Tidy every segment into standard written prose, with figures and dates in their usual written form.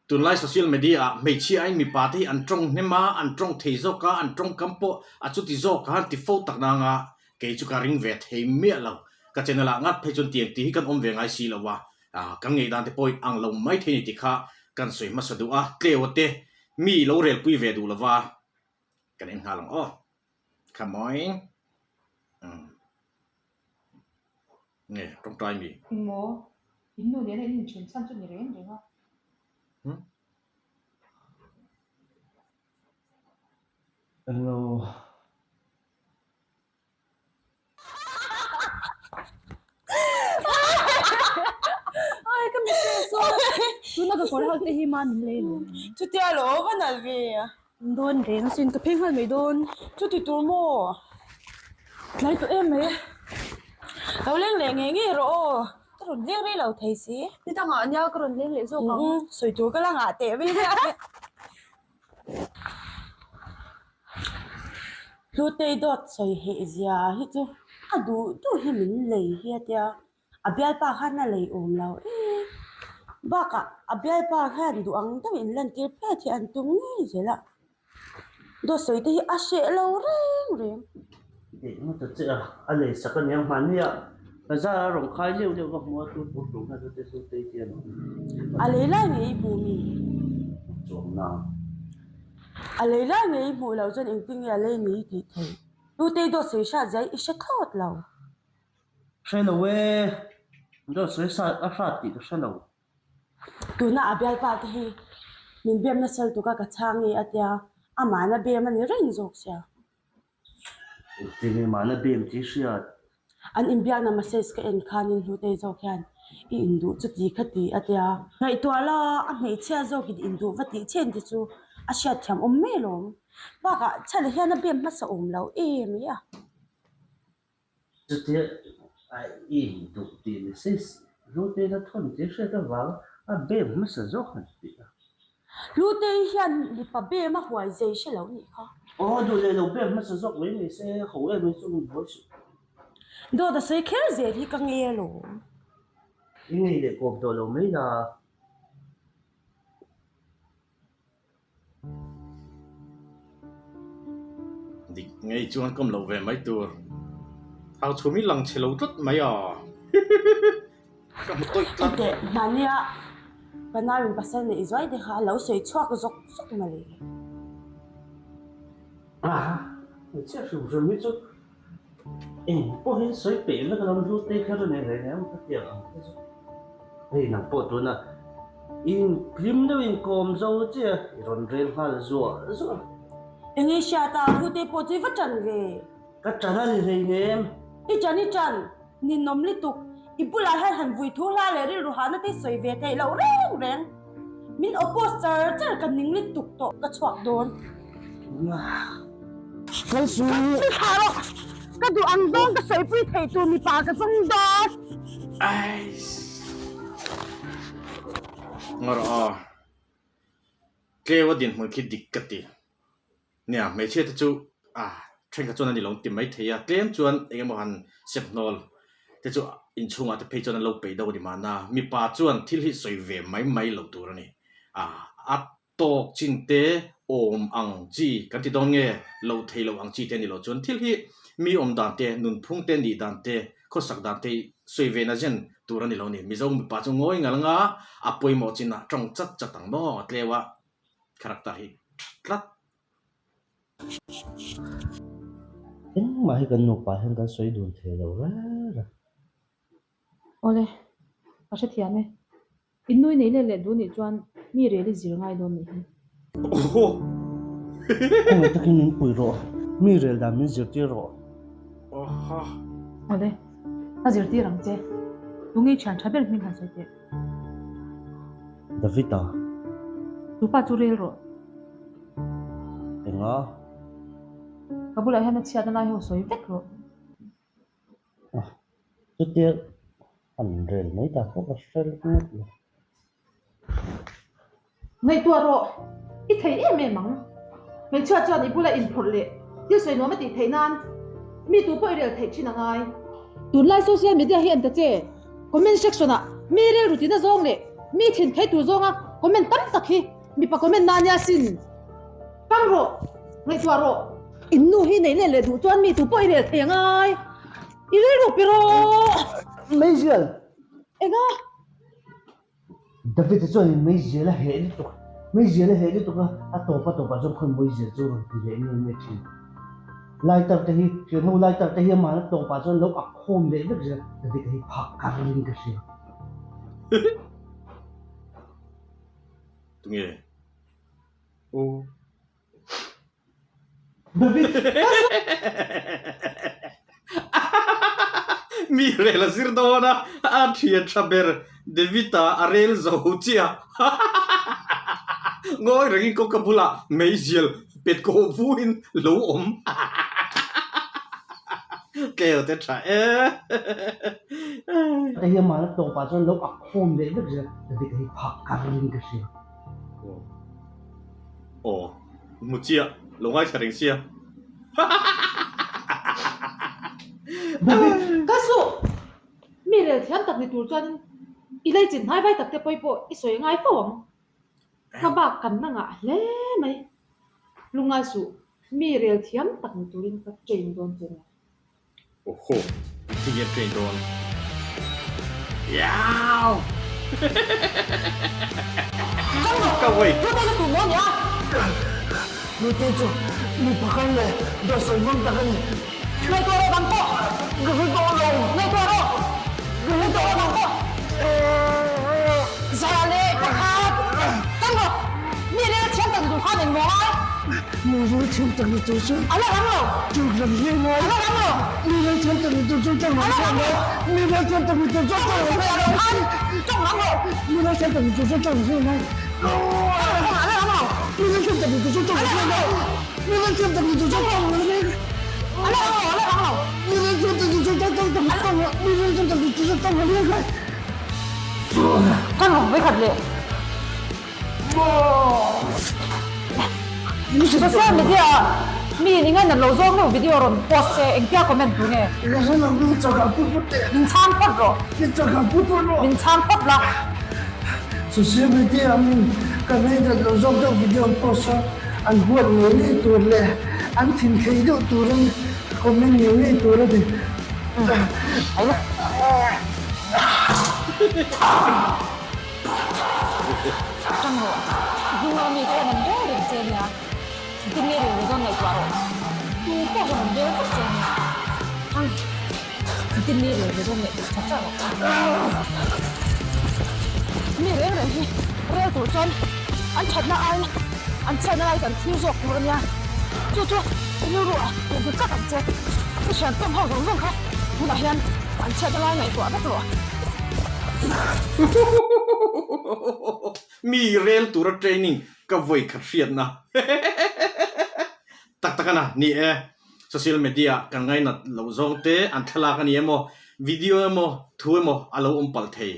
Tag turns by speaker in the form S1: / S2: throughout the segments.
S1: Tunlai social media ah hmeichhia aiin mipa te hi an tawng hnem a, an tawng thei zawk a, an tawngkam pawh a chuti zawk a han ti fo tak nang a, kei chu ka ring ve thei miah lo. Ka channel ah ngat phei chuan tiang tih hi kan awm ve ngai si lo a, kan ngaihdan te pawhin ang lo mai thei ni tih kha kan sawi hmasa duh a, tleu a te mi lo relpui ve duh lova kan en nghal ang aw. Come on. Umm. Nge tawngtai mi?
S2: Engmaw? In nu nena in inthen chhan chu ni reng reng a.
S1: Hm?
S3: Englo.
S2: Ai ka mit te saw. Tuna ka kawr hak te hi ma min lei lo.
S4: Chutia lo va nalh ve.
S2: Dawn reng asin ka phei nghal mai dawn.
S4: Chuti tur maw?
S2: Tlai tawh em mai.
S4: Lo leng leh ngei ngei rawh aw. Ka rawn leng rei lo thei si.
S2: Ni dangah ania ka rawn leng leh zawk ang.
S4: Sawi tur ka la ngah teh mai nia. Hlutei dawt sawi heh zia hi chu a duh duh hi min lei hi a tia. A bialpa khan a lei awm lo e. Bakah a bialpa hian duh ang deuh in lantir phet hi an tum ngei zel a. Dawt sawi te hi a hreh lo reng reng.
S3: Tih ngawt ta che a, a lei sak a niang hmanni a bazar a rawn khai leuh leuh va hmu a tu tur tur khan chu te chu tei te a lo ni.
S4: A lei lai ngei i hmuh mi?
S3: Chuang nang.
S4: A lei lai ngei i hmuh loh chuan engtin nge a lei ni i tih theih? Tu tei dawt sawi hrat zia i hre thlawt lo.
S3: Hre lo e, dawt sawi a hrat tih ka hre lo.
S4: Tuna a bialpa te hi min bem nasa lutuk a ka chhang nge a tia, amahna bem a ni reng zawk sia.
S3: Engtin nge mahna bem tih hriat?
S4: An inbiakna message ka en khanin Hlutei zawk hian i induh chuti kha ti a tia. Ngaihtuah la, a hmeichhia zawkin induh va tih chen te chu a hriatthiam awm mai alawm. Bakah chhan hian a bem hmasa awm lo em a.
S3: Chutia a in duh tih message Hlutei la thawn tih hriat avanga a bem hmasa zawk han ti a.
S4: Hlutei hian mipa bem a huai zei hre lo nih kha.
S3: Aw duh leh lo bem hmasa zawk mai ni se ho em mai chu min buai suh.
S4: Dawt a sawi kher zel hi ka ngei alawm.
S3: I ngei leh kawp tawh lo mai la.
S1: Dik ngei chuan kawm loh ve mai tur. Thau chhum hi lang chhe lo tlat mai a. Ka hmu tawih tlat.
S4: Teh hmania ka nauin pasal neih zuai te kha a lo sawi chhuak zawk zawk mawle.
S3: Aha, hmeichhia hrim hrim hi chu Eng pawhin sawi peih vek lam hlu te kher a nei hle hle ang ka ti ang te chu. Hei nang pawh tuna in hlim deuh in kawm zo che a i rawn rel nghal zuah zuah.
S4: Eng i hriat a hlu te pawh chu i va ṭan ve.
S3: Ka ṭan a ni hleinem.
S4: I ṭan i ṭan. Ninawm lutuk, i bulah hian han vui thu hla leh rilru hahna te sawi ve theih loh reng reng. Min oppose char char ka ning lutuk tawh ka chhuak dawn.
S3: Kal su.
S4: Ka thlah rawh. Ka duh ang zawng ka sawipui theih tur mipa ka zawng dawn.
S1: Aiss. Ngawr aw. Tleu a dinhmun khi dik ka ti. Nia, hmeichhia te chu ah thenkhat chuan an ilo ti mai thei a, tlem chuan eng emaw han sep hnawl te chu inchhungah te phei chuan an lo peih deuh a ni mahna, mipa chuan thil hi sawi ve mai mai lo tur a ni. Ah a tawk chin te awm ang chi kan ti dawn nge lo thei lo ang chi te a ni lo chuan thil hi mi awm dan te, nunphung te, nih dan te, khawsak dan te hi sawi ve na zen tur a ni lo a ni. Mizo mipa chu ngawi ngal anga a pawimawh chinah tawng chat chat ang maw tleu a. Character hi tha tlat.
S3: Engmah hi kan nupa hian kan sawi dun thei lo reng a.
S2: Awle, ka hrethiam e. In nui nei let leh duh nih chuan mi rel i zir ngai dawn nih hi.
S1: Oho!
S3: Khawngaih takin min pui rawh, mi rel dan min zirtir rawh.
S1: Oho!
S2: Awle, ka zirtir ang che. Tunge i thian tha ber hming han sawi teh.
S3: David-a.
S2: Tupa chu rel rawh.
S3: Enga?
S2: Ka bulah hian a chhiatna lai ho sawi vek rawh.
S3: Ah, chutia an rel mai ta pawh ka hre ngawt lo.
S2: Ngaihtuah rawh, i thei em em ang. Hmeichhia chuan i bula inphawrh leh thil sawi nuam a tih theih nan mi tu pawh i rel theih thin a ngai. Tunlai social media hi an ta che. Comment section ah mi rilru tina zawng leh mi thin thei tur zawnga. Comment tam tak hi mipa comment na ania sin. Tang rawh, ngaihtuah rawh. In nu hi nei let leh duh chuan mi tu pawh i rel thei angai. I rilru pi rawh.
S5: Meizial.
S2: Enga?
S5: David-a chuan in meizial a heh lutuk, meizial a heh lutuk a, a tawp a tawpah chuan khawi meizial chu rawn ti leh nge nge thin. Lighter te hi, hriatnu lighter te hi amah a tawpah chuan lo ak khawm leh vek zel, David-a hi phak karin ka hria.
S1: Tunge? Aw. Mi rel a zir dawn a, a thian tha ber David-a a rel zo chiah. Ngawi rengin kawngka bulah meizial pet kawh vuin lo awm. Tleu te tha e.
S5: Hei hi amah tawpah chuan lo ak khawm leh vek zel, David-a hi phak karin ka hria.
S1: Aw, hmu chiah, lo ngaithla reng sia.
S2: Ka suh! Mi rel thiam tak ni tur chuanin i lei chin hnai vai tak te pawi pawh i sawi ngai fo ang. Ka bak kan na ngah hle mai. Lungngai suh, mi rel thiam tak ni turin ka train dawn che nia.
S1: Oho, tinge train dawn? Iau! Ka vawi.
S5: Nute chu mi pakhat leh dawt sawi hmang tak a ni.
S2: Ngaihtuah rawh dang pawh.
S5: Ka hre tawh lo.
S2: Ngaihtuah rawh.
S5: Ka hre tawh lo.
S2: Dang pawh. Zah leh pakhat. Tang rawh. Mi rel thiam tak ni tur khan engmaw ngai?
S5: Mi rel thiam tak ni tur chuan.
S2: A la rang lo.
S5: Ṭawng rang hle ngai.
S2: A la rang lo.
S5: Mi rel thiam tak ni tur chuan ṭawng rang hle ngai. Mi rel thiam tak ni tur chuan ṭawng rang hle ngai.
S2: Ṭawng rang lo.
S5: Mi rel thiam tak ni tur chuan ṭawng rang hle ngai.
S2: A la rang lo.
S5: Mi rel thiam tak ni tur chuan ṭawng rang hle ngai. Mi rel thiam tak ni tur chuan ṭawng rang hle ngai.
S2: A la rang lo. A la rang lo.
S5: Mi rel thiam tak ni tur chuan ṭawng rang ṭawng mi rel thiam tak ni tur chuan ṭawng rang hle ngai.
S2: Kan rawn vawikhat leh. Social media ah mi in ingainat lo zawng deuh video rawn post se engtia comment tu nge? Min chhang phawt rawh. Min chhang phawt la.
S5: Social media ah mi kan ngainat lo zawng deuh video an post a, an huat ngei ngei tur leh an thin thei deuh turin comment ngei ngei tur a ni.
S2: Tang rawh, hnung lama mi khan an reng reng che nia, engtin nge rilru dawn ngaihtuah rawh, tu pawh hian an rel vek che nia, tang, engtin nge rilru dawn ngaihtuah chat chat rawh. Mi reng reng hi rel tur chuan an thatna aiin an chhiatna lai kan thlir zawk tur a nia, chu chu rilru ah rilru tlat ang che, i thian tawm ho zawng zawng kha tunah hian an chhiatna lai ngaihtuah vek rawh.
S1: Mi rel tura training ka vawi khat hriatna tak tak a na ni e. Social media kan ngainat loh zawng te an thlalak a ni emaw, video emaw, thu emaw a lo awm palh thei.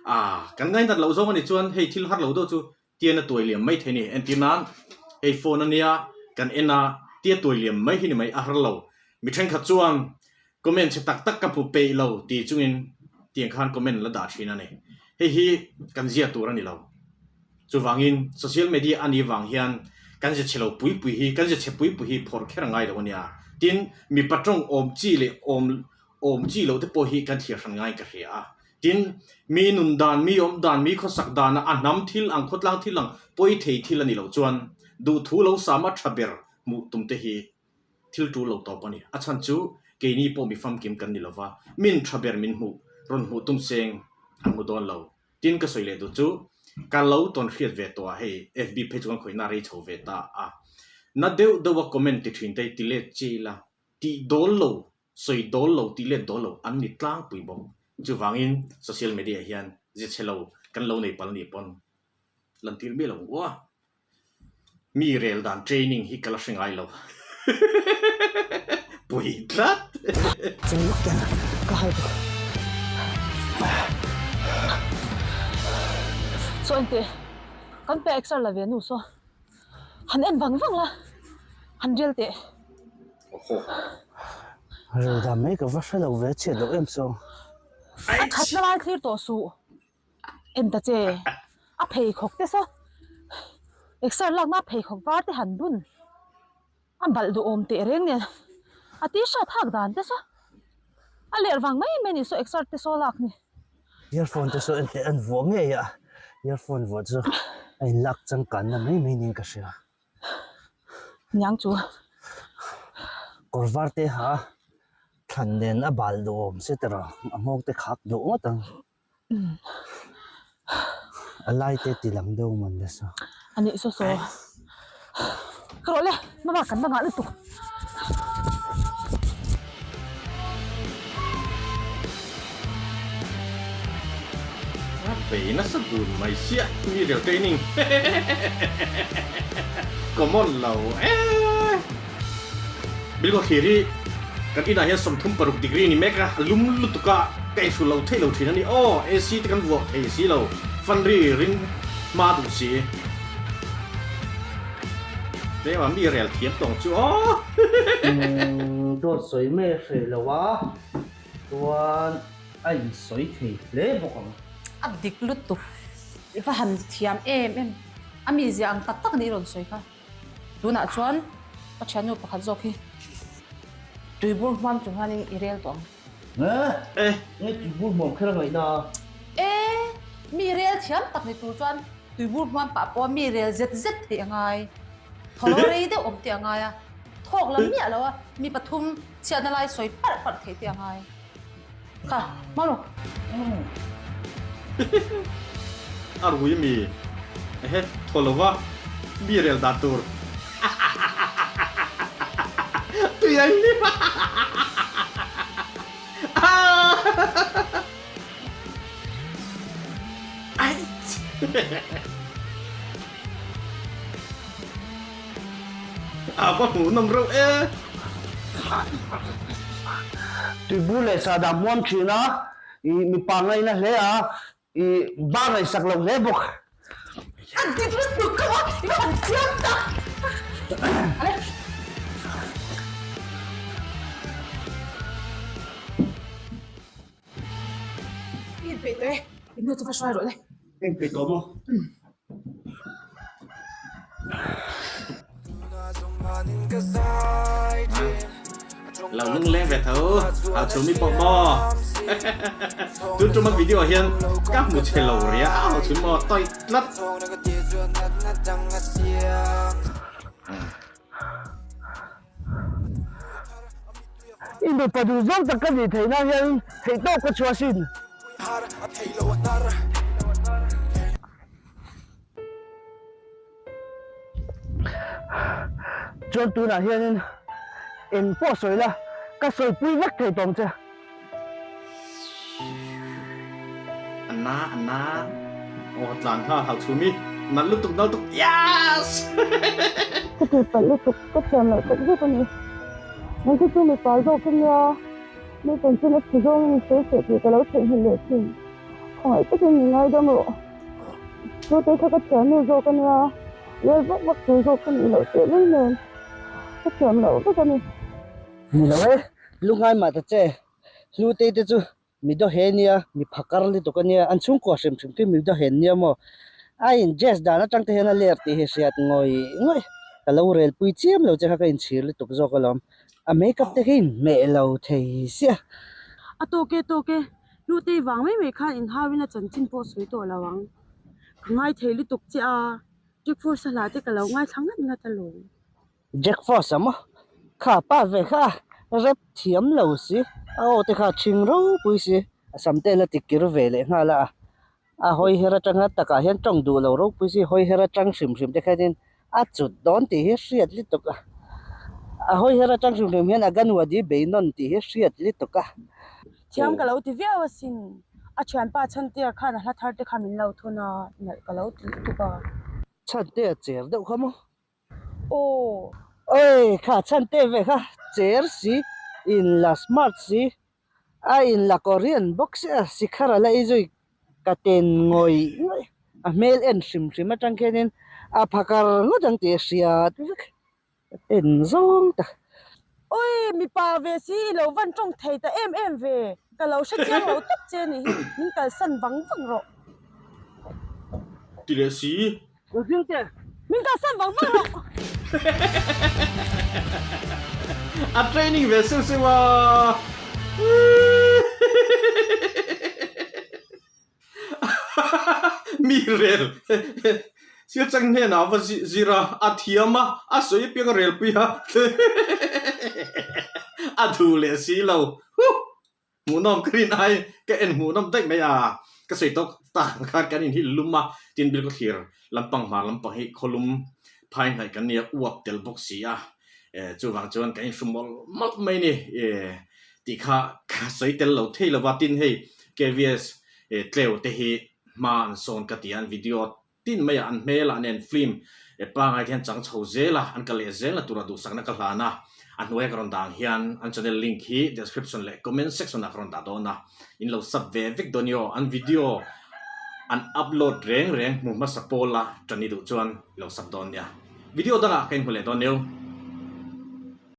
S1: Ah, kan ngainat loh zawng a nih chuan hei thil har lo deuh chu tian a tuai liam mai thei a ni. Entir nan hei phone a nia kan en a, tia tuai liam mai hi ni mai a har lo. Mi thenkhat chuan Comment chhe tak tak ka hmu peih lo ti chungin tiang khan comment la dah thin a ni. Hei hi kan zia tur a ni lo. Chuvangin social media a nih vang hian kan zia chhe lo pui pui hi, kan zia chhe pui pui hi phawrh kher a ngai lo a nia. Tin, mipa tawng awm chi leh awm awm chi loh te pawh hi kan thliar hran ngaiin ka hria a. Tin, mi nun dan, mi awm dan, mi khawsak dana a hnam thil ang, khawtlang thil ang pawi thei thil a ni loh chuan duhthu lo sama tha ber hmuh tum te hi Thil tul lo tawp a ni. A chhan chu keini pawh mi famkim kan ni lova, min tha ber min hmuh, rawn hmuh tum seng an hmu dawn lo. Tin ka sawi leh duh chu ka lo tawn hriat ve tawh a, hei FB phei chu kan khawihna rei chho ve ta a. Na deuh deuh a comment ti thin te hi ti let chi ila, tih dawl lo, sawi dawl lo, tih let dawl lo an ni tlangpui bawk. Chuvangin social media hian zia chhe lo kan lo nei pal nih pawn lantir miah lo ang u a. Mi rel dan training hi ka la hre ngai lo. Pui tlat.
S2: Cheng lawk ten ka hai bawk. Saw engteh kan pe exer la ve nu saw han en vang vang la han rel teh.
S1: Oho.
S3: Rel dan mai ka va hre lo ve chhiat loh em saw.
S2: A thatna lai thlir tawh suh. En ta che. A. pheikhawk te saw exer lakna pheikhawk var te han bun a balh duhawm teh reng nen a t-shirt hak dan te saw a ler vang mai mai a ni saw exer te saw lak ni.
S3: Earphone te saw en teh an vuah ngei a, earphone vuah chu a inlak changkanna mai mai niin ka hria.
S2: Niang chu.
S3: Kawr var te ha thlan nen a bal duh awm se tawrh a, a nghawng te khak duh ngawt ang. A lai te ti lang deuh man nasa.
S2: A nih saw saw. Ka rawh le, mama kan va ngah lutuk.
S1: A bei nasa dun mai sia mi rel training common lo e. Bilkawt thlir hi kan inah hian 36 degree ni mek a, a lum lutuk a, ka inhru lo theih lo thin a ni aw, AC te kan vuah thei si lo, fan ri ring hma duh si. Tlema mi rel thiam tawng chu aw.
S3: Dawt sawi mai a hreh lo a, chuan a insawi thei hle bawk ang.
S2: A dik lutuk, i va han thiam em em, a mizia ang tak tak a nih i rawn sawi kha. Tunah chuan ka thiannu pakhat zawk hi tuibur hmuam chung hianin i rel tawh ang.
S3: Eh! Nge tuibur hmuam kher a ngaihna a?
S2: Eh! Mi rel thiam tak ni tur chuan tuibur hmuam pah pawh mi rel zet zet theih a ngai. Thaw lo rei deuh awm tih a ngai a, thawk lam miah lo a, mi pathum chhiatna lai sawi parh parh theih tih a ngai. Kha, hma rawh.
S1: A rui mi ehe thaw lova mi rel dan tur tui a hlim a Aih! A va hmuhnawm reuh e.
S5: Tuibur leh sahdah hmuam thin a, i mipa ngaina hle a, i ba ngaihsak lo hle bawk.
S2: A dik lutuk kha maw, i va han chiang tak. Ale. I inpeih tawh e, i hnu chu va hruai rawh le.
S3: Ka inpeih tawh maw?
S1: Lo lung leng ve tho, hau chhung mi pawh maw? Tun tuma video ah hian ka hmu che lo ria, hau chhung maw tawih tlat.
S5: I nupa duh zawng tak ka nih theih nan hian theihtawp ka chhuah asin. Chuan tunah hianin eng pawh sawi la, ka sawipui vek thei tawng che.
S1: A na a na aw tlan nghal hau chhum i nalh lutuk nalh lutuk yes!
S6: Ka tihpalh lutuk ka thiam loh tak zet a ni. Nang chu chu mipa zawk ka nia, mi chanchin a chhe zawngin i sawi feh tih ka lo theihnghilh leh thin. Khawngaih takin min ngaidam rawh. Chu te kha ka thiannu zawk a nia, rel vak vak tur zawk ka nih loh tehlul nen ka thiam loh vek a ni.
S3: Ni lo e, lungai mah ta che, Hlutei te chu mi daw he nia, mi phakar lutuk a nia, an chhungkua hrim hrim khi mi daw hen nia maw? A in dress dan atang te hian a ler tih hi hriat ngawih ngawih, ka lo rel pui chiam lo che kha ka inchhir lutuk zawk alawm, a makeup te khi inhmeh lo thei sia.
S4: A tawk e tawk e, Hlutei vang mai mai khan inhauin a chanchin pawh sawi tawh lo ang. Ka ngaithei lutuk che a, Jack Frost-a hla te ka lo ngaithla ngat ngat alawm.
S3: Jack Frost a maw? Kha pa ve kha rep thiam lo si, a aw te kha a ṭhing ropui si, a sam te la ti kir ve leh nghal a, a hawi her aṭanga takah hian ṭawng duh lo ropui si, hawi her aṭang hrim hrim te khanin a cut dawn tih hi hriat lutuk a, a hawi her aṭang hrim hrim hian a ganwadi bei nawn tih hi hriat lutuk a.
S4: Thiam ka lo ti viau asin, a ṭhianpa Chhantea khan a hla thar te kha min lo thawn a, nalh ka lo ti lutuk a.
S3: Chhantea cher deuh kha maw?
S4: Aw.
S3: Oi kha chhan te ve kha cher si in la smart si a in la Korean bawk sia sikhar a la ei zui ka ten ngawih ngawih a hmel en hrim hrim atang khianin a phakar ngawt ang tih a hriat vek ka ten zawng ta.
S4: Oi mipa ve si i lo van tawng thei ta em em ve ka lo hre chiang lo tawp che nih hi min kalsan vang vang rawh.
S1: ti leh si.
S5: Lo ding teh.
S4: Min kalsan vang vang rawh.
S1: A training ve seuh seuh a. Mi rel Silchang hnenah a va zir a, a thiam a, a sawi apiang a relpui a, a duh leh si lo. Huh! Hmuhnawm ka rin ai, ka en hmuhnawm daih mai a, ka sawi tawk tak ang khan kan inhil lum a, tin bil ka thlir lampang hmar lampang hi khawlum phai hnaih kan nia uap tel bawk si a, chuvang chuan kan inhru mawlh mawlh mai ni tih kha ka sawi tel lo thei lo va, tin hei KVS tleu te hi hma an sawn ka ti a, an video Tin maiah an hmelah nen film pangai te hian chang chho zel a, an kal leh zelna tura duhsakna ka hlan a, a hnuaia ka rawn dah ang hian an channel link hi description leh comment section ah ka rawn dah dawn a, in lo sub ve vek dawn i aw, an video an upload reng reng hmu hmasa pawl a tan i duh chuan i lo sub dawn nia. Video dangah ka inhmu leh dawn neu.